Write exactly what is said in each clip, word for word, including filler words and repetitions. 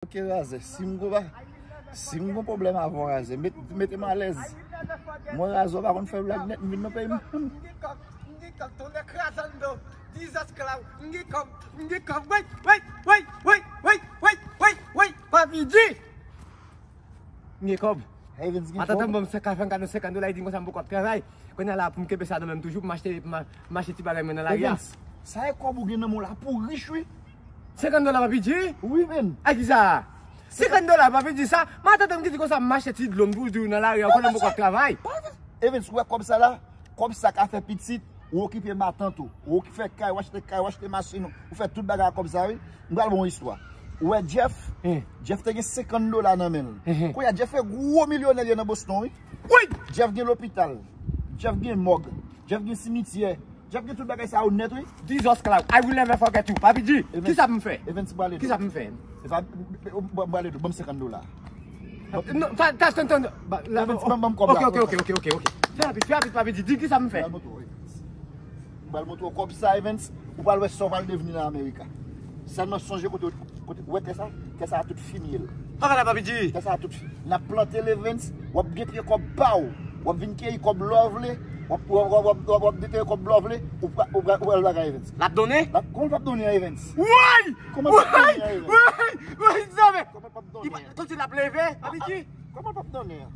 Ok, Razè, si m gon pa, si m gon pwoblèm avè w, Razè, met, mete m alèz. Mwen, Razè, w pa konn fè blag nèt, m vin nan peyi m. M gen kòb, m gen kòb, tonnè kraze anndan. Dizòs klaw, m gen kòb, m gen kòb. Wey, wey, wey, Papi G! M gen kòb. Evens gen kòb. Matant ban m senkant, senkant dola, li di m konsa m poko ap travay. Kounye a la, pou m kenbe sa nan men m toujou, pou m achte, pou m a-, pou m achte ti bagay mwen nan lari a. Evens, sa e kòb ou gen nan men w la, pou w rich, wi. Senkant dola, Papi G? Wi, men. A ki sa? Senkant dola, Papi G, sa. Matant m ki di konsa, m achte ti dlo m pou di w nan lari a, konnen m poko ap travay. Evens, ou wè kòb sa la? Kòb sa ka fè pitit, ou okipe matant ou, ou okipe fè kay, ou achte kay, ou achte machin, ou fè tout bagay ak kòb sa, wi. M pral ba w yon istwa. Ou wè Jeff? Jeff te gen senkant dola nan men l. Kounye a, Jeff fè gwo milyonè li ye nan Boston, wi. Wi! Jeff gen lopital. Jeff gen mòg. Jeff gen simityè. Jeff gen tout bagay sa yo nèt, wi. Dizòs klaw. I will never forget you. Papi G, ki sa pou m fè? Evens, m prale. Ki sa pou m fè? Epa, m prale, ban m senkant dola. Non, ta, ta, tann, tann. Evens, ban m kòb la. Ok, ok, ok, ok, ok, ok. Fè rapid, fè rapid, Papi G, di ki sa m fè. M pral montre w, Evens. M pral montre w kòb sa, Evens. Ou pral wè sa w pral devni nan Amerika. Sèlman sonje kote, kote, ou wè tè sa? Tè sa a tout fini ye. Papa la, Papi G. Tè sa a tout fini. N ap plante l, Evens. W ap gen pye kòb pa w. W ap vin keyi kòb lè w vle. W ap, w ap, w ap, w ap, w ap detere kòb lè w vle. Ou pral, ou pral, ou pral bagay, Evens. L ap donnen? L ap, kòman l p ap donnen an, Evens? Woy! Kòman l p ap donnen an, Evens? Woy! Woy, zanmi! Kòman l p ap donnen an? Kòmsi l ap leve, Papi G? Kòman l p ap donnen an?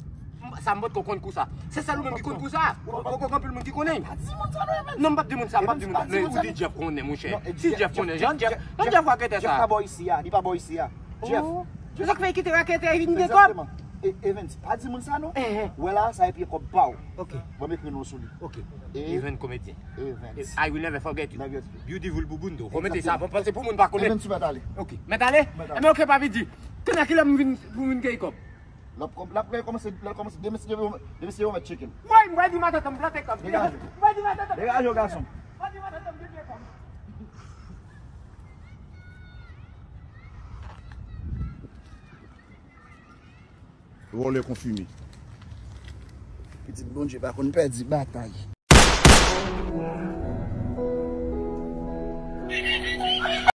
Sa m potko konn kou sa. Se sèl ou menm ki konn kou sa. Ou potko gen anpil moun ki konnen. Pa di moun sa non, Evens. Non, m p ap di moun sa, m p ap di moun sa. Men ou di Jeff konnen, monchè. Si Jeff konnen, Jeff, Jeff, Jeff, Jeff raketè sa. Jeff pa bò isi a, li pa bò isi a. Jeff. Se sa k fè li kite raketè, li vin gen kòb. Egzakteman. E, Evens, pa di moun sa non. Wè la, sa e pye kòb pa w. Ok. Ban m ekri non sou li. Ok. Evens Comedian. Evens. I will never forget you. Never. Beautiful bouboun tou. Fò mete sa, bon, paske pou moun pa konnen. Evens, ou mèt ale. Ok. Mèt ale? Mèt ale. Enben, ok, Papi G. Kounye a kilè m vin, pou m vin keyi kòb? L ap kòm-, l ap kòmanse, l ap kòmanse, demen si Dye vle, demen si Dye vle, w mèt tcheke l. Woy, m pral di matant an m plante kòb. Degaje. M pral di matant an m plante kòb. Degaje w, gason. M pral di matant an m plante kòb. Vòlè konfime. Pitit Bondye pa konn pèdi batay.